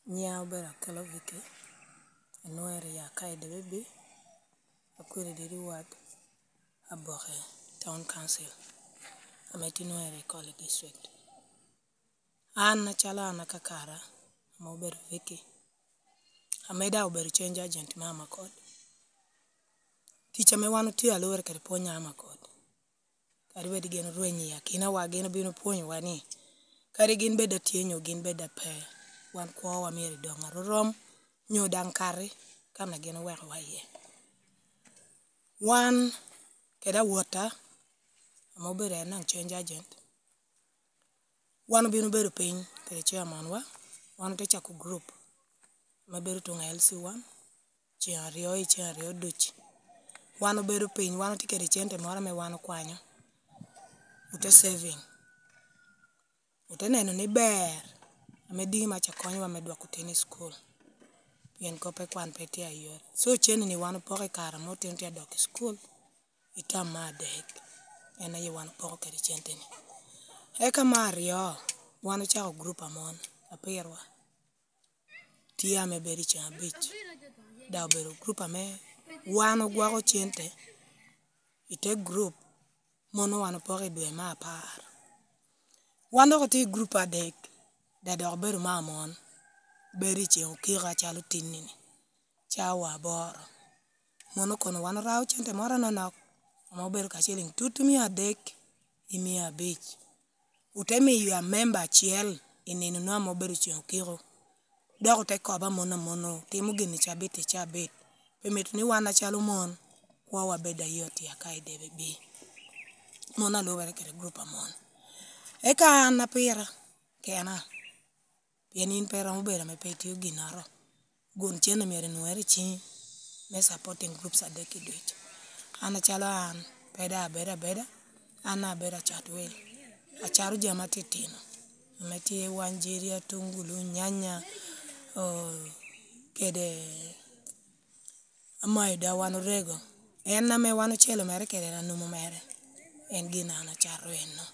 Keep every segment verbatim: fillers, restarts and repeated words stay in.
Nyiŋa obedo Akelo Vicky, anwoŋere i Akai Debe B, akwiri Didi Ward, Aboke Town Council, ame tye nwoŋere i Koli District. An acalo an akakara, ame obedo Vicky, ame daŋ obedo change agent me Amakot. Tic ame wan otio alure kede pwony a Amakot. Kadi bed gin orwenyo i akinawa, gin obino pwonyowa ni, kadi gin bed atye nyo gin bed ape, wan kwowa myero edoŋ arorom, nyo daŋ kati, kan a gin owekowa iye. Wan kede awotta, ame obedo en daŋ change agent, wan obino bedo piny kede chairman wa, wan ote cako group ame bedo tuŋ a L C one, ceŋ aryo i ceŋ aryo duc. Wan obedo piny, wan otye kede cente moro ame wan okwanyo, ote saving, ote neno ni ber ame dini maca konyowa me dwoko tin i cukul, pien kop pe kwan pe tye ayot. So cene-ni wan opoko i kare ame otino tye adok i cukul, i tam me adek, en aye wan opoko kede cente-ni. Eka me aryo, wan ocako gurup a mon, apirwa tye ame bedo i ceŋ abic, daŋ obedo gurup ame wan ogwoko cente i te gurup, mono wan opoko i dwe me apar. Wan dok otye i gurup adek, daŋ dok obedo me amon, bedo i ceŋ okiko acalo tinni-ni, cawa aboro. Mono kono wan orao cente moro anonok, ame obedo ka ciliŋ tutu mia adek i mia abic. Ote miyo amemba acel i nino-nu ame obedo ceŋ okiko. Dok ote kobo amon amono, timo gin i cabit i cabit. Pe mito ni wan acalo mon, kwowa bed ayot i Akai Debe B. Mono alubere kede gurup a mon. Eka an apira kena, pien in pe iromo bedo ame pe itio ginnoro. Gun cene myero inwoŋere i ciŋi me supporting groups adek i duc. An acalo an, pe daŋ abedo abeda, an abedo acat wil. Acaro jami atitino, ame tye wanjiri, atungulu, nyanya, oh, kede amayo daŋ wan orego. En ame wan ocelo mere kede en anumo mere. En gin an acato enno.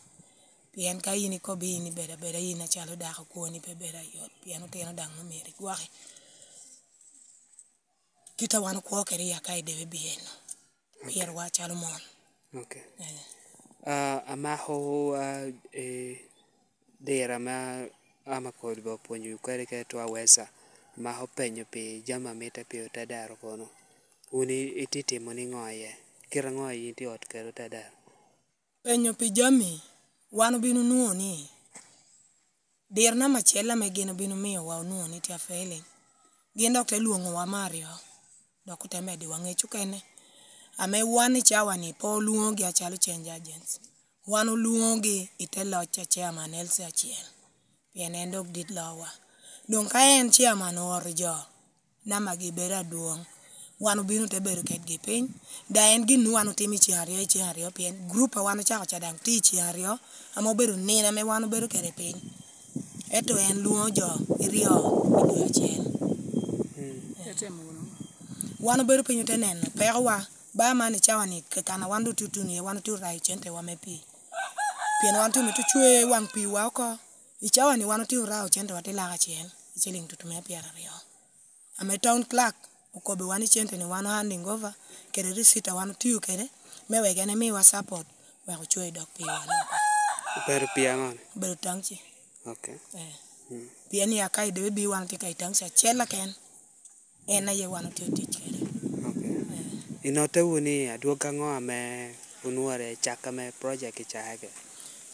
Pien ka in ikobbi in ibedo abeda, in acalo dako kwoni pe bedo ayot, pien otino daŋ nwoŋo myero igwoki. Kit a wan okwo kede i Akai Debe B enno, pyerowa acalo mon. Ok. Eh. Ah, amako, ah, eh, dira ma Amakot ba opwonyo kwede kede Twaweza, amako penyo pi jami a mitte pi otadaro kono. Wun i-, itye timo niŋo iye? Kit aŋo a in tye ot kede otadaro? Penyo pi jami, wan obino nwoŋo ni, diro namba acel ame gin obino miyowa onwoŋo ni tye a failing, gin dok te lwoŋowa me aryo, dok ote meddiwa ŋec okene, ame wan i cawa-ni pe olwoŋogi acalo change agents. Wan olwoŋogi i te loc a chairman L C acel, pien en dok dit loowa. Doŋ ka en chairman ooro jo, namagi bedo adwoŋ, wan obino te bedo kedgi piny. Daŋ en gin wan otimo i ceŋ aryo, i ceŋ aryo, pien gurup a wan ocako ca daŋ tye i ceŋ aryo, ame obedo nino ame wan obedo kede piny. Ento en lwoŋo jo iryo i dwe acel. Mm. Wan obedo piny ote neno pekowa, ba man i cawa-ni, kekana wan doŋ tutuno iye, wan otye orayo centewa me pii. Pien wan tye mito cwe waŋ piiwa oko. I cawa-ni wan otye orao centewa te lak acel, i ciliŋ tutu me pyeraryo. Ame town clerk okobbiwa ni cente-ni wan o handing over, kede receipt a wan otio kede, me wek en emiwa support, wek ocwe dok piwa oko. Obedo pi aŋo-ni? Obedo taŋci. Ok. Eh. Mm. Pien i Akai Debe B wan otye ka i taŋci acel keken, en aye wan otye otic kede. Ok. Eh. Inotte wu ni adwog aŋo ame onwore i cak ame project icakere?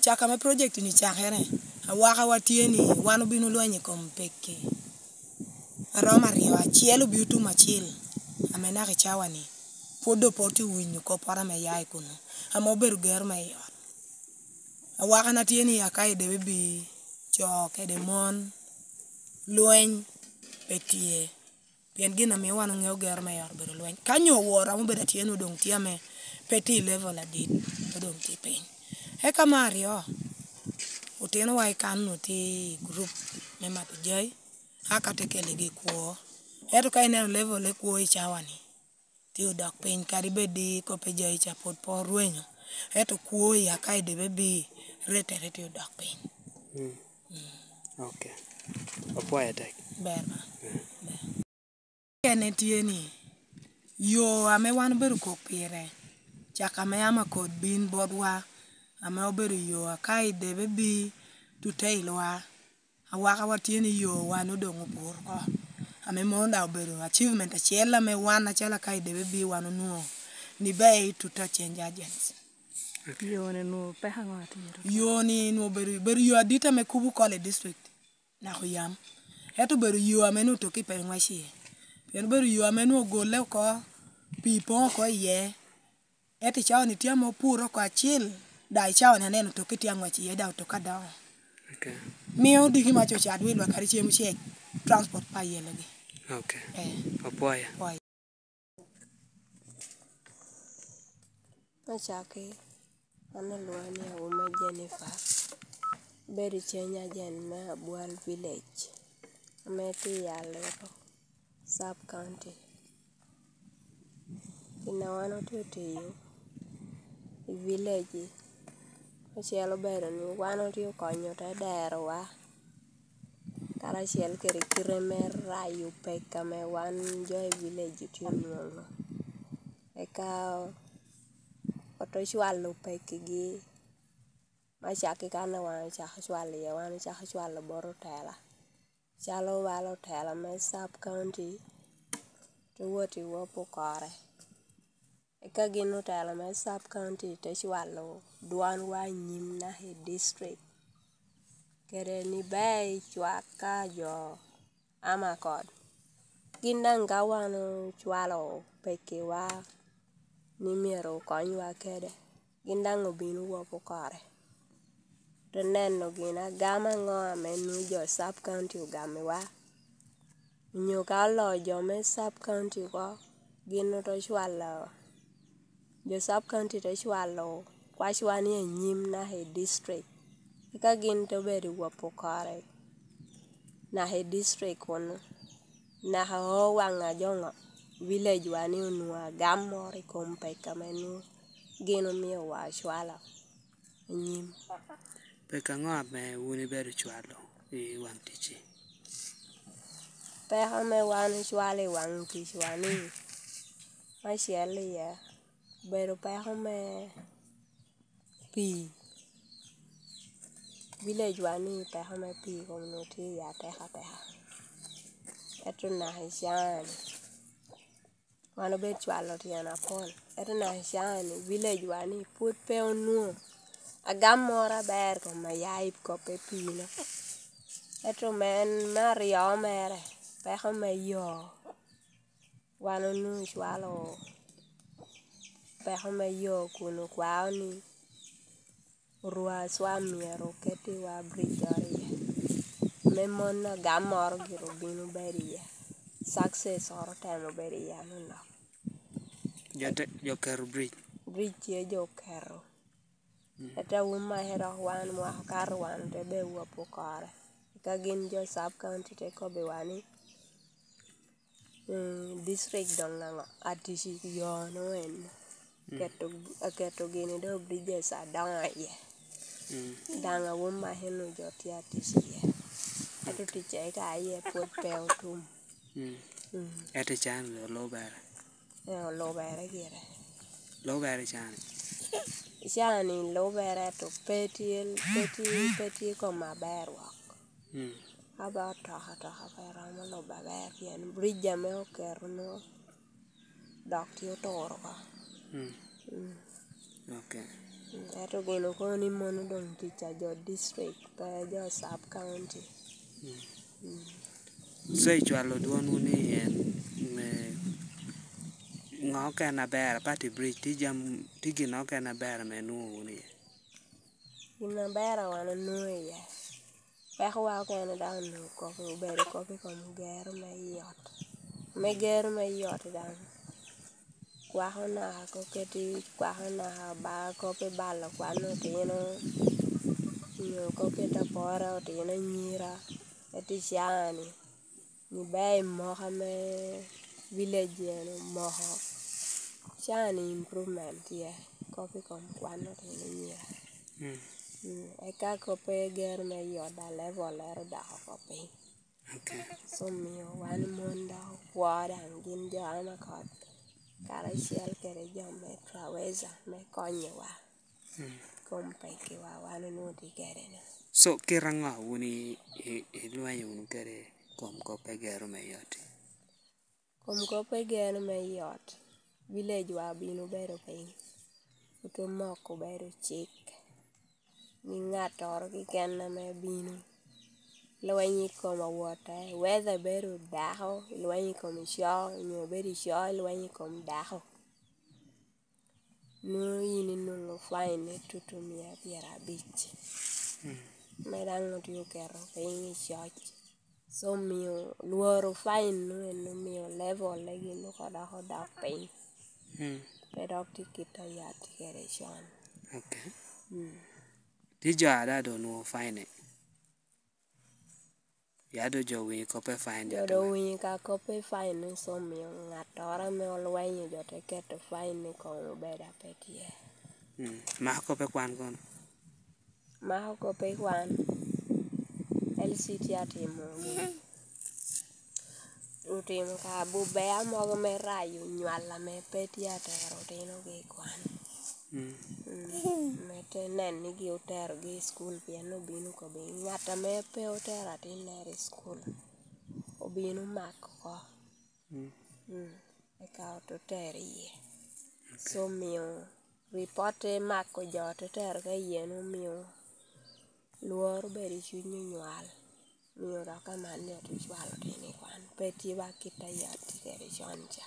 Cak ame project-ni cakere, awakawa tye ni wan obino lweny i kom pekki. Aromo aryo, acel obio tum acil, ame naka i cawa-ni, pwod doŋ pe otye winyo kopporo ame ya i kunu, ame obedo gero me i ot. Awakana tye ni Akai Debe B, co kede mon, lweny pe tye. Pien gin ame wan oŋeo gero me i ot obedo lweny. Ka nyo woro ame obedo atye-nu doŋ tye ame pe tye i level adit, pe doŋ tye piny. Eka me aryo, otinowa i kan-nu tye i gurup me mato jai, aka te keligi kwo. Ento ka ineno level me kwo i cawa-ni, tye odok piny, kadi bed ni kop pe jai ca pwod pe orwenyo, ento kwo i Akai Debe B rate ere tye odok piny. Mm. Ok. Apwoyo atek. Ber ma. Mm. Ber. Kene tye ni, yo ame wan obedo kok pire, cak ame Amakot bin botwa, ame obedo yo Akai Debe bi Tuteilwa, awakawa tye ni yo wan odoŋ opur oko. Ame mano daŋ obedo achievement acel ame wan acalo Akai Debe bi wan onwoŋo ni ber i tuta change agents. Yo-ni onwoŋo peko aŋo atiro? Yo-ni onwoŋo obedo, obedo yo adit ame kubo kol i district naka oyam. Ento obedo yo ame nwoŋo toki pe ŋwec iye. Pien obedo yo ame nwoŋo ogolle oko, pii poŋ oko iye. Ento i cawa-ni tye ame opure oko acil, daŋ i cawa-ni aneno toki tye aŋwec iye, daŋ otoki adoŋo. Ok. Mio diki mac ocat wi lwak kadi cem ocek, transport pe ayelogi. Ok. Eh. Apwoyo. Apwoyo. Acakki, an olwoŋa ni Awuma Jennifer, abedo change agent me Abwal Village, ame tye i Alito, Sub County. Gin a wan otye otiyo i village-ci, ocel obedo ni wan otye okonyo te derowa, karacel kede kite me rayo pek ame wan jo i village otye onwoŋo. Eka oto cwalo pekigi, me cakki kan a wan ocako cwalo iye, wan ocako cwalo bot otela. Calo bala otela me Sub County, te wot i Wop Okore. Eka gin otela me Sub County te cwalo dwanwa anyim naka i district. Kede ni ber i cwak ka jo Amakot. Gin daŋ ka wan ocwalo pekkiwa ni myero okonywa kede, gin daŋ obino Wop Okore. Te neno gin agam aŋo ame nwoŋo jo Sub County ogamiwa, onyo ka oloo jo me Sub County oko, gin oto cwalo, jo Sub County te cwalo kwacwa ni anyim naka i district, eka gin te bedo i Wop Okore naka i district kunu, naka o waŋ ajoŋo village wa ni onwoŋo agam moro i kom pek ame nwoŋo gin omiowa ocwalo anyim. Peko aŋo ame wun ibedo cwalo i waŋ ticci? Peko ame wan ocwalo i waŋ ticwa ni, me acel iye, obedo peko me pii. Village wa ni peko me pii kom onwoŋo tye iye atek ateka. Ento naka i caa-ni, wan obed cwalo tyen apol. Ento naka i caa-ni, village wa ni pwod pe onwoŋo agam moro aber kom aya i kop me pii-no. Ento me en me aryo mere, peko me yo. Wan onwoŋo cwalo peko me yo kun okwao ni orwa acwam myero okettiwa bridge oro iye. Me mano agam moro gire obino bedo iye. Success oro otemo bedo iye anonok. Jo te, jo keto bridge? Bridge tye jo oketo. Mm. Ento Awuma ero wan mwaka okato wan te bedo Wop Okore. Eka gin jo Sub County te kobbiwa ni, mm, district doŋ aŋo atic i yo-nu en. Mm. Keto, aketo gini do bridges adoŋo iye. Mm. Daŋ Awuma eno jo tye atic iye. Ento ticce ka aye pwod pe otum. Mm. Mm. Ento i caa-ni olubere? Eh, olubere gire. Lubere i caa-ni? I caa-ni lubere, ento pe tye, pe tye, pe tye kom aber wok. Mm. Aba otoka toka pe romo lube aber, pien bridge ame oketo-nu dok tye oturo oko. Mm. Mm. Ok. Mm, ento gin okobo ni mono doŋ tic a jo district, pe jo Sub County. Mm. Mm. So, icwalo dwonwu ni en me ŋo okene aber, apart i bridge, tye jam-, tye gin okene aber ame inwoŋo wunu iye? Gin aber a wan onwoŋo iye, pekowa okene daŋ onwoŋo kop, obedo kop i kom gero me i ot. Me gero me i ot daŋ, kwako naka kop keti, kwako naka ba kop i balo kwan otino, nyo kop keti apora otino anyira, eti caa-ni, ni ber i moko ame village eno moko. Caa-ni improvement tye, kop i kom kwan otino anyira. Mm. Mm, eka kop egero me yot a level ero odoko oko piny. Okay. So omio wan mon dok okwo daŋ gin jo a ma kot karacel kede jo me Twaweza me konyowa. Mm. Kom pekkiwa wan onwoŋo tye kede-nu. So kit aŋo wun i-, i-, ilwenyo wunu kede kom kop egero me yot-ti? Kom kop egero me yot, village wa obino bedo piny, ote moko bedo cik ni ŋattoro keken ame bino lweny i kom awotte, whether bedo dako, lweny i kom ico, onyo bedo ico, lweny i kom dako, nwoŋo in inwoŋo fine me tutu mia pyerabic. Mm. Me daŋ otye oketo piny i coc. So omio lworo fine nu en omio level ne gin dok odoko odok piny. Mm. Pe dok tye kit a yat tye kede con. Okay. Mm. Tye jo ada do nwoŋo fine? Ya do jo winyo kop e fine jo do winyo ka kop e fine ni so omio ŋattoro ame olwenyo jo te keto fine ni koŋ obed a pe tye. Mm. Mako kop e kwan kono? Mako kop i kwan, L C tye atimo, otimo ka bubea mogo me rayo nywal ame pe tye atero otinogi i kwan. Mm. Mm. Me te nen ni gi oterogi i cukul pien obino okobo ni ŋat ame pe otero atinnere i cukul obino mako oko. Mm. Mm. Eka ote tero iye. Okay. So omio ripot te mako jo te tero ka iye-nu omio lworo obedo i cuny onywal, omio dok aman ni ate cwalo otino i kwan. Pe tye ba kit a yat tye kede con ca.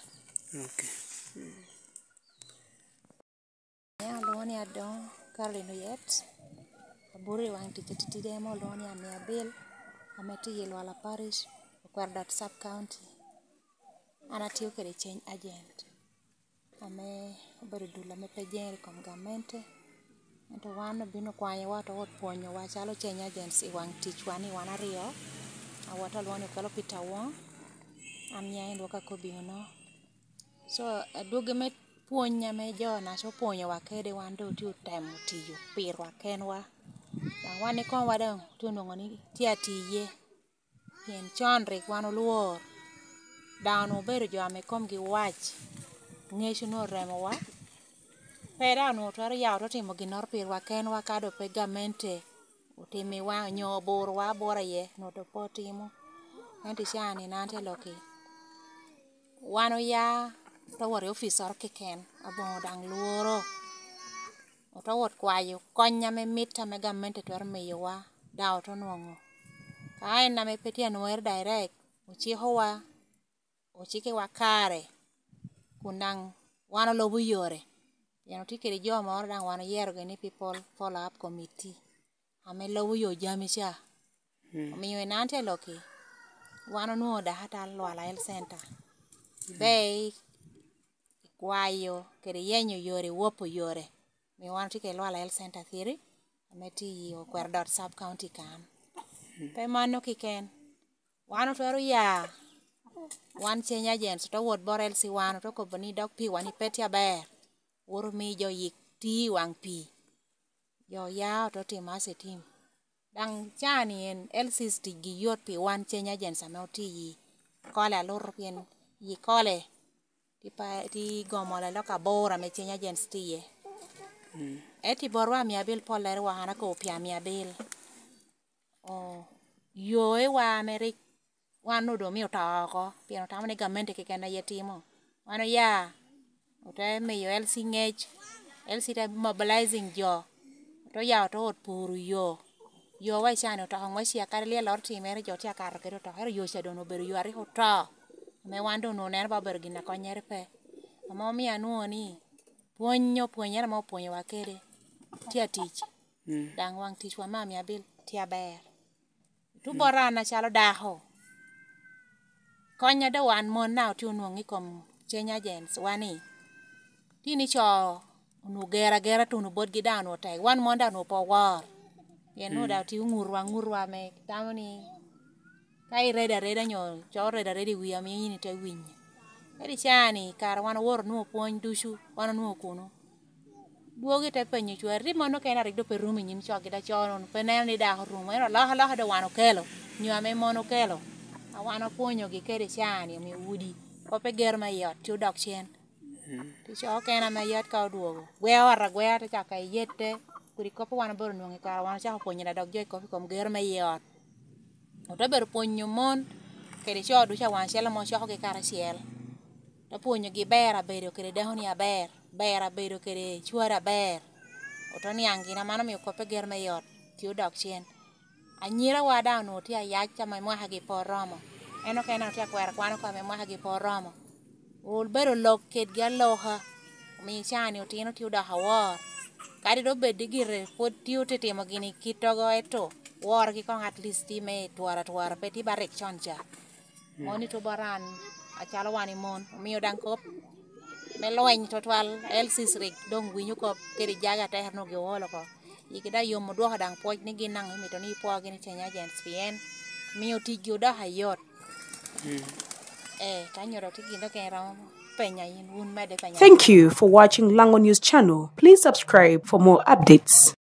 Okay. Mm. Ame olwoŋo ni Adoŋo Caroline Oyet, abuto i waŋ tic atitidi ame olwoŋo ni Amia Bill, ame tye i Lwala Parish, Okwero Dot Sub County. An atio kede change agent, ame obedo dul ame pe jeŋere i kom gamente. Ento wan obino okwanyowa, ote wot pwonyowa calo change agents i waŋ ticwa ni wan aryo, awot olwoŋo ni Okwelo Peter Wong, an nyaŋ i lwak akobi ono. So, adwogi me pwony ame jo naca opwonyowa kede, wan doŋ otye otemo tiyo pirwa kenwa. Daŋ wan ikomwa daŋ otye onwoŋo ni tye atiye. Pien con rik wan olwor, daŋ onwoŋo obedo jo ame komgi wac, ŋec onwoŋo oremowa. Pe daŋ onwoŋo twero ya ote timo ginnoro pirwa kenwa ka doŋ pe gamente otimo i waŋ, onyo oburowa abura iye, onwoŋo doŋ pe otimo. Ento i caa-ni an atye alokki. Wan oya, ote wot i opiccoro keken, aboŋo daŋ lworo. Ote wot kwayo kony ame mit ame gamente twero miyowa, daŋ ote nwoŋo. Ka en ame pe tye anwoŋere direct, ocikowa, ocikowa kare, kun daŋ wan olubo yore. Pien otye kede jo moro daŋ wan oyerogi ni People Follow Up Committee, ame lubo yo jami ca. Mm. Omio en an tye alokki, wan onwoŋo dak ata Lwala Health Center. Ibe i, i kwayo kede yenyo yore, iwopo yore. Omio wan otye kede Lwala Health Center thiri, ame tye i Okwero Dot Sub County kan. Mm. Pe mano keken, wan otwero ya, wan change agents, ote wot bot L C one, ote kobo ni dok piwa ni pe tye aber, wot omi jo yik ti i waŋ pii. Jo oya ote timo as a team. Daŋ caa-ni en L Cs ticgi yot pi wan change agents ame otye i Kole alutu, pien i Kole tye pa-, tye gomo lalok aboro ame change agents tye iye. Mm. Ento i botwa Amia Bill pollere wa, an akobo pi Amia Bill. Oh, yo ewa ame rik wan onwoŋo doŋ omio oto oko, pien otamo ni gamente keken aye timo. Wan oya, ote miyo L C ŋec, L C te mobilizing jo, ote oya, ote ot puro yo. Yo wa i caa-ni oto ŋwec ya, kadi lyelloro timere jo tye akato kede oto, ento yo ca doŋ obedo yo a rik oto, ame wan doŋ onwoŋo oneno ba obedo gin a konnyere pe. Ame omio anwoŋo ni pwony, opwonyere ame opwonyowa kede tye atic. Mm. Daŋ waŋ ticwa me Amia Bill tye aber. Tuŋ bota an acalo dako, kony a doŋ wan mon daŋ otye onwoŋo i kom change agents wa ni, tye ni co onwoŋo gero agera tuno botgi daŋ onwoŋo tek, wan mon daŋ onwoŋo pe owor. Pien onwoŋo daŋ otye oŋutwa aŋutwa ame tamo ni ka iredo areda nyo co oredo areda i wii, omio in ite winyo. Ento i caa-ni, kara wan owoto onwoŋo pwony ducu, wan onwoŋo kunu. Dwogo ite penyo cwari, "Ri mon okene a rik doŋ pe rumo i nyim coggi, da co-nu pe neno ni dako orumo, ento alokaloka doŋ wan okelo, nyo ame mon okelo, a wan opwonyogi kede caa-ni, omio udi, kop pe gero me i ot tye odok cen." Pi co okene ame yat ka odwogo, gweo ot agwea, te cako eyette, kodi kop a wan obedo onwoŋo i kare, wan ocako pwonyo ladok jo i kop i kom gero me i ot. Ote bedo pwonyo mon kede co ducu a wan ocele ame ocokogi karacel. Te pwonyogi ber a bedo kede dakoni aber, ber a bedo kede cwari aber. Ote niaŋ gin aman omio kop pe gero me i ot tye odok cen. Anyirawa daŋ onwoŋo tye ayac ame mwakagi pe oromo. En okene daŋ tye akwero kwan oko ame mwakagi pe oromo. Obedo lok kedgi aloka, omio caa-ni otino tye odoko awor. Kadi doŋ bed ni gire pwod tye otitimo gini kittogo, ento worogi koŋ at least tye me tworo atwora, pe tye ba rik con ca. Moni to bot an, acalo wan i mon, omio daŋ kop me lweny twatwal, L C C rik doŋ winyo kop kede jagi atek nwoŋo giol oko. Yigi daŋ yom odwoko daŋ pwoc ni gin daŋ imito ni ipwogi ni change agents, pien mio ticgi odoko ayot. Eh, ka nyuto tye gin doŋ kene romo penya in, wun medde penya. Thank you for watching Lango News Channel. Please subscribe for more updates.